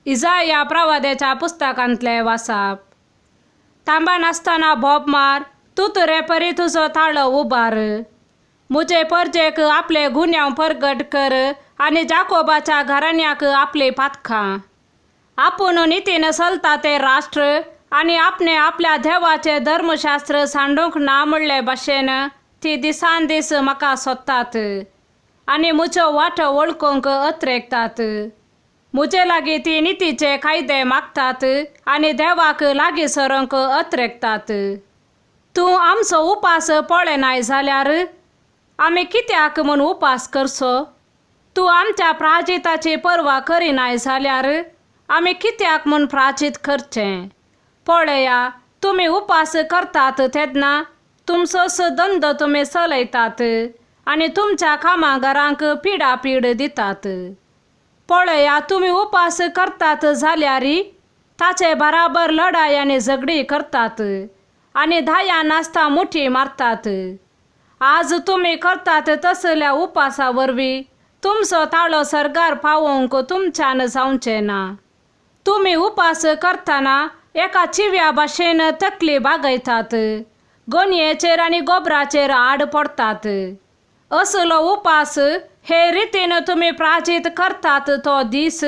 इजाया प्रवाद्याच्या पुस्तकांतलें वासाप. तांबा नासतना बोब मार, तूं तुरे परी तुजो ताळो उबार. मुजे परजेक आपले गुन्यांव परगट कर आनी जाकोबाच्या घराण्याक आपली पातकां. आपूण नितीन चलता ते राष्ट्र आनी आपणे आपल्या देवाचें धर्मशास्त्र सांडूंक ना म्हणले भाशेन ती दिसान दीस म्हाका सोदतात आनी म्हज्यो वाटो वळखूंक अत्रेकतात. म्हजे लागीं ती नितीचे कायदे मागतात आनी देवाक लागीं सरूंक अत्रेकतात. तूं आमचो उपास पळयनाय जाल्यार आमी कित्याक म्हूण उपास करचो? तूं आमच्या प्राजिताची पर्वा करिनाय जाल्यार आमी कित्याक म्हूण प्राजीत करचें? पळया, तुमी उपास करतात तेन्ना तुमचोच धंदो तुमी चलयतात आनी तुमच्या कामागारांक पिडापीड दितात. पळया, तुमी उपास करतात जाल्यार ताचे बराबर लढाय आनी झगडी करतात आनी धाया नासता मुठी मारतात. आज तुमी करतात तसल्या उपासा वरवीं तुमचो ताळो सर्गार पावोवंक तुमच्यान जावचें ना. तुमी उपास करतना एका चिव्या भाशेन तकली बागयतात, गोनयेचेर आनी गोबराचेर आड पडटात. असलो उपास हे रितीन तुमी प्राजीत करतात तो दीस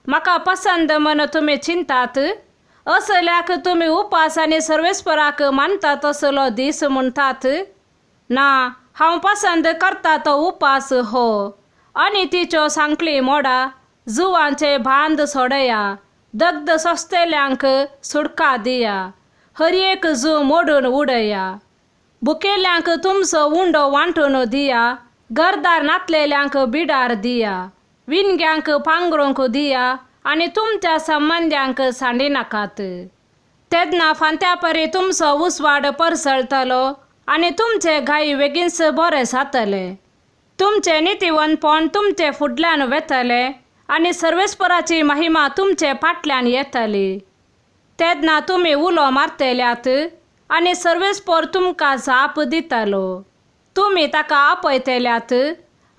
म्हाका पसंद म्हण तुमी चिंतात. असल्याक तुमी उपास आनी सर्वेस्पराक मानतात तसलो दीस म्हणटात. ना, हांव पसंद करता तो उपास हो. आनी तिच्यो सांकळी मोडा, जुवांचे बांद सोडया, दग्ध सोंसतल्यांक सुटका दिया, हर एक जू मोडून उडया. बुकेल्यांक तुमचो उंडो वांटून दिया, घरदार नातलेल्यांक बिडार दिया, विणग्यांक पांगरूंक दिया आनी तुमच्या संबंद्यांक सांडिनाकात. तेन्ना फांत्या परी तुमचो उजवाड परसळटलो आनी तुमचे गाय बेगीनच बरे जातले. तुमचें नितीवंतपण तुमचे फुडल्यान वेतले आनी सर्वेस्पराची महिमा तुमचे फाटल्यान येतली. तेन्ना तुमी उलो मारतल्यात आनी सर्वेस्पर तुमकां जाप दितलो. तुमी ताका आपयतल्यात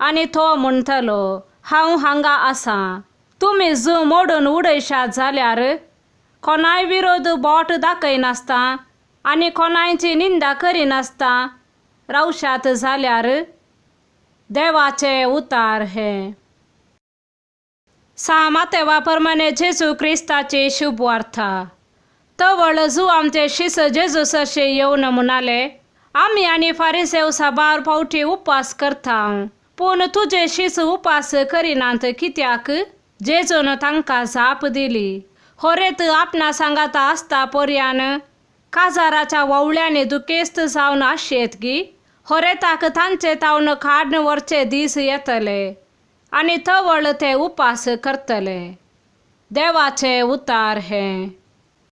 आनी तो म्हणटलो, हांव हांगा आसा. तुमी जू मोडून उडयशात जाल्यार कोणाय विरोध बोट दाखयनासता आनी कोणायची निंदा करिनासता रावशात जाल्यार देवाचे उतार हे. सा मातेवा परमाने जेजू क्रिस्ताची शुभवार्ता. तवळ जू आमचे शिस जेजू सरशे येवन म्हणाले, आमी आनी फारिसेव साबार फावटी उपास करता, पूण तुजे शीस उपास करिनात कित्याक? जेजून तांकां जाप दिली, होरेत आपणा सांगाता आसता पोरयान काजाराच्या वोवळ्यांनी दुखेस्त जावन आशेत गी होरेताक तांचे तावन काडून व्हरचे दीस येतले आनी तवळ ते उपास करतले. देवाचे उतार हे.